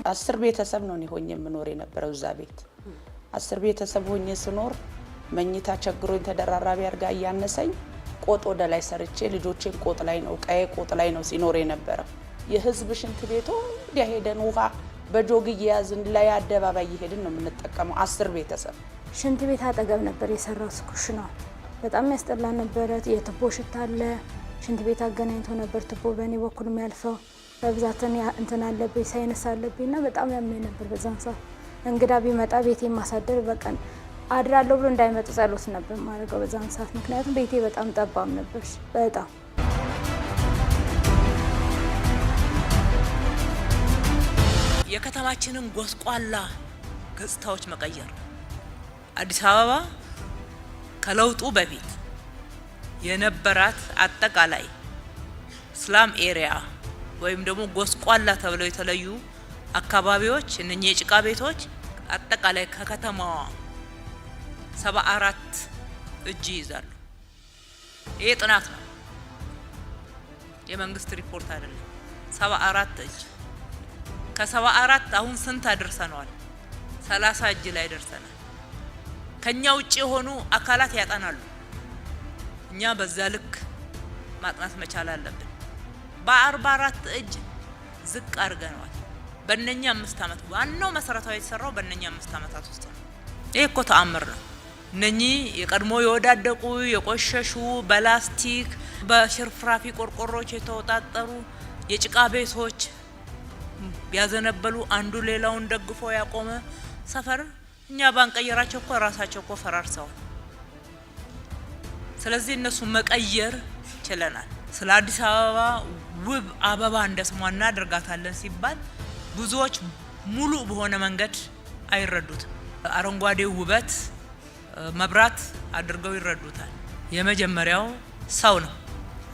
10 ቤተሰብ ነው እኔ ሆኜ የምኖር የነበረው እዛ ቤት። 10 ቤተሰብ ሆኜ ስኖር መኝታ ቸግሮኝ ተደራራቢ አድርጋ እያነሰኝ ቆጥ ወደ ላይ ሰርቼ ልጆቼን ቆጥ ላይ ነው፣ ቀዬ ቆጥ ላይ ነው ሲኖር የነበረው። የህዝብ ሽንት ቤቱ ወዲያ ሄደን ውሃ በጆግ እየያዝን ላይ አደባባይ እየሄድን ነው የምንጠቀመው። 10 ቤተሰብ። ሽንት ቤት አጠገብ ነበር የሰራው ኩሽናው። በጣም ያስጠላ ነበረ። የትቦ ሽታ አለ። ሽንት ቤት አገናኝቶ ነበር ትቦ በእኔ በኩል የሚያልፈው። በብዛት እኔ እንትን አለብኝ፣ sinus አለብኝ እና በጣም ያመኝ ነበር በዛን ሰዓት። እንግዳ ቢመጣ ቤቴ ማሳደር በቀን አድራለሁ ብሎ እንዳይመጡ ጸሎት ነበር ማድረገው በዛን ሰዓት። ምክንያቱም ቤቴ በጣም ጠባብ ነበር በጣም። የከተማችንን ጎስቋላ ገጽታዎች መቀየር። አዲስ አበባ ከለውጡ በፊት የነበራት አጠቃላይ slum area ወይም ደግሞ ጎስቋላ ተብለው የተለዩ አካባቢዎች፣ እነኚህ የጭቃ ቤቶች አጠቃላይ ከከተማዋ 74 እጅ ይይዛሉ። ይሄ ጥናት ነው፣ የመንግስት ሪፖርት አይደለም። 74 እጅ። ከ74 አሁን ስንት አድርሰነዋል? 30 እጅ ላይ ደርሰናል። ከኛ ውጭ የሆኑ አካላት ያጠናሉ። እኛ በዛ ልክ ማጥናት መቻል አለብን። በ44 እጅ ዝቅ አድርገነዋል። በእነኛ 5 አመት ዋናው መሰረታዊ የተሰራው በእነኛ 5 አመታት ውስጥ ነው። ይሄ እኮ ተአምር ነው። እነኚህ የቀድሞ የወዳደቁ፣ የቆሸሹ፣ በላስቲክ በሽርፍራፊ ቆርቆሮች የተወጣጠሩ የጭቃ ቤቶች ያዘነበሉ፣ አንዱ ሌላውን ደግፎ ያቆመ ሰፈር እኛ ባንቀየራቸው እኮ ራሳቸው እኮ ፈራርሰዋል። ስለዚህ እነሱ መቀየር ችለናል። ስለ አዲስ አበባ ውብ አበባ እንደ ስሟ እናደርጋታለን ሲባል ብዙዎች ሙሉ በሆነ መንገድ አይረዱትም። አረንጓዴው ውበት መብራት አድርገው ይረዱታል። የመጀመሪያው ሰው ነው።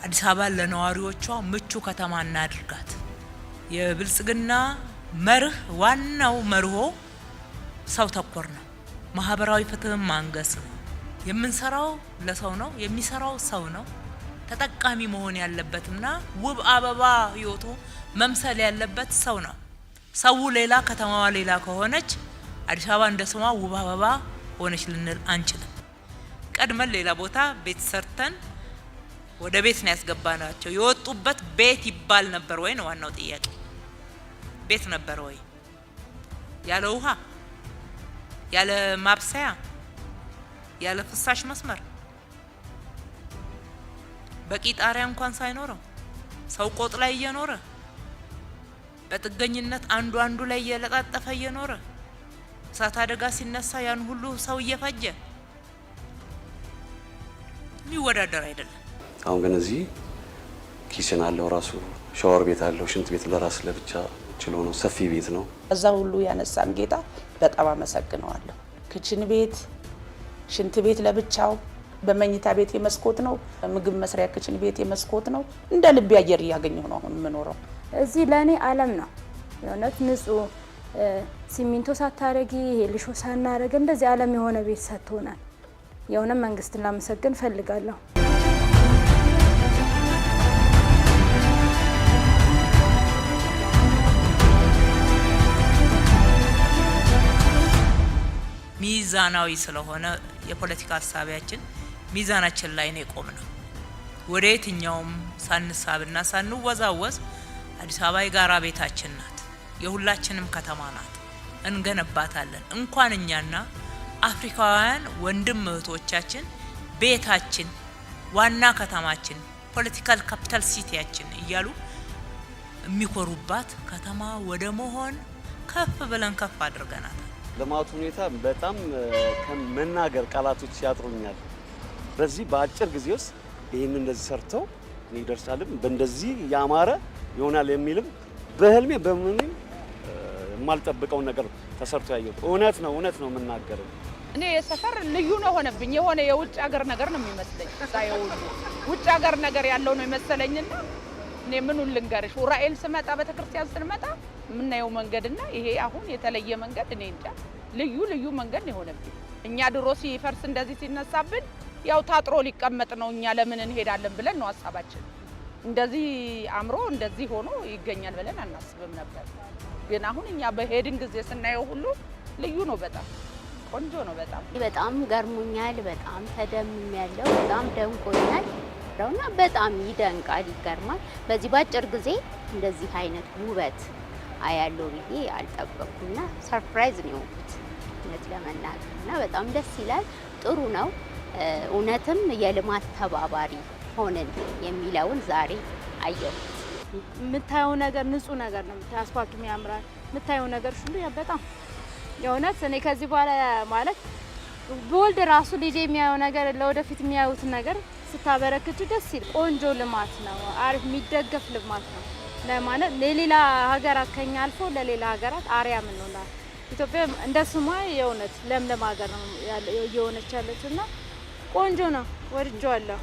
አዲስ አበባ ለነዋሪዎቿ ምቹ ከተማ እናድርጋት። የብልጽግና መርህ ዋናው መርሆ ሰው ተኮር ነው። ማህበራዊ ፍትህን ማንገስ ነው። የምንሰራው ለሰው ነው፣ የሚሰራው ሰው ነው። ተጠቃሚ መሆን ያለበትና ውብ አበባ ህይወቱ መምሰል ያለበት ሰው ነው። ሰው ሌላ ከተማዋ ሌላ ከሆነች አዲስ አበባ እንደ ስሟ ውብ አበባ ሆነች ልንል አንችልም። ቀድመን ሌላ ቦታ ቤት ሰርተን ወደ ቤት ነው ያስገባናቸው። የወጡበት ቤት ይባል ነበር ወይ ነው ዋናው ጥያቄ። ቤት ነበር ወይ? ያለ ውሃ፣ ያለ ማብሰያ፣ ያለ ፍሳሽ መስመር፣ በቂ ጣሪያ እንኳን ሳይኖረው ሰው ቆጥ ላይ እየኖረ፣ በጥገኝነት አንዱ አንዱ ላይ እየለጣጠፈ እየኖረ፣ እሳት አደጋ ሲነሳ ያን ሁሉ ሰው እየፈጀ የሚወዳደር አይደለም። አሁን ግን እዚህ kitchen አለው ራሱ፣ ሻወር ቤት አለው፣ ሽንት ቤት ለራስ ለብቻ ችሎ ነው፣ ሰፊ ቤት ነው። እዛ ሁሉ ያነሳን ጌታ በጣም አመሰግነዋለሁ። Kitchen ቤት፣ ሽንት ቤት ለብቻው፣ በመኝታ ቤት የመስኮት ነው፣ ምግብ መስሪያ kitchen ቤት የመስኮት ነው። እንደ ልቤ አየር እያገኘሁ ነው አሁን የምኖረው። እዚህ ለእኔ ዓለም ነው። የእውነት ንጹህ ሲሚንቶ ሳታረጊ፣ ይሄ ልሾ ሳናረግ እንደዚህ ዓለም የሆነ ቤት ሰጥቶናል። የሆነ መንግስትን ላመሰግን እፈልጋለሁ። ሚዛናዊ ስለሆነ የፖለቲካ ሀሳቢያችን ሚዛናችን ላይ ነው የቆምነው። ወደ የትኛውም ሳንሳብና ሳንወዛወዝ አዲስ አበባ የጋራ ቤታችን ናት፣ የሁላችንም ከተማ ናት። እንገነባታለን። እንኳን እኛና አፍሪካውያን ወንድም እህቶቻችን ቤታችን፣ ዋና ከተማችን፣ political capital city ያችን እያሉ የሚኮሩባት ከተማ ወደ መሆን ከፍ ብለን ከፍ አድርገናታል። ልማቱ ሁኔታ በጣም ከመናገር ቃላቶች ያጥሩኛል። በዚህ በአጭር ጊዜ ውስጥ ይህን እንደዚህ ሰርተው እኔ ይደርሳልም በእንደዚህ ያማረ ይሆናል የሚልም በህልሜ በምንም የማልጠብቀውን ነገር ተሰርቶ ያየሁት እውነት ነው፣ እውነት ነው የምናገረው። እኔ የሰፈር ልዩ ነው ሆነብኝ። የሆነ የውጭ ሀገር ነገር ነው የሚመስለኝ። ሳየው ሁሉ ውጭ ሀገር ነገር ያለው ነው የመሰለኝና እኔ ምኑን ልንገርሽ፣ ኡራኤል ስመጣ ቤተክርስቲያን ስንመጣ የምናየው መንገድና ይሄ አሁን የተለየ መንገድ እኔ እንጃ ልዩ ልዩ መንገድ ነው የሆነብኝ። እኛ ድሮ ሲፈርስ እንደዚህ ሲነሳብን ያው ታጥሮ ሊቀመጥ ነው፣ እኛ ለምን እንሄዳለን ብለን ነው ሀሳባችን። እንደዚህ አምሮ እንደዚህ ሆኖ ይገኛል ብለን አናስብም ነበር። ግን አሁን እኛ በሄድን ጊዜ ስናየው ሁሉ ልዩ ነው። በጣም ቆንጆ ነው። በጣም በጣም ገርሞኛል። በጣም ተደምሜያለሁ። በጣም ደንቆኛል እና በጣም ይደንቃል፣ ይገርማል። በዚህ በአጭር ጊዜ እንደዚህ አይነት ውበት አያለው ብዬ አልጠበቅኩምና surprise ነው የሆንኩት እውነት ለመናገር። እና በጣም ደስ ይላል። ጥሩ ነው። እውነትም የልማት ተባባሪ ሆንን የሚለውን ዛሬ አየሁት። የምታየው ነገር ንጹህ ነገር ነው። የምታየው አስፋልቱም ያምራል። የምታየው ነገር ሁሉ ያ በጣም የእውነት እኔ ከዚህ በኋላ ማለት ብወልድ ራሱ ልጄ የሚያየው ነገር፣ ለወደፊት የሚያዩት ነገር ስታበረክቱ ደስ ይል። ቆንጆ ልማት ነው። አሪፍ የሚደገፍ ልማት ነው። ለማለት ለሌላ ሀገራት፣ ከኛ አልፎ ለሌላ ሀገራት አርአያ የምንሆናል። ኢትዮጵያ እንደ ስሟ የእውነት ለምለም ሀገር ነው እየሆነች ያለችው እና ቆንጆ ነው፣ ወድጄዋለሁ።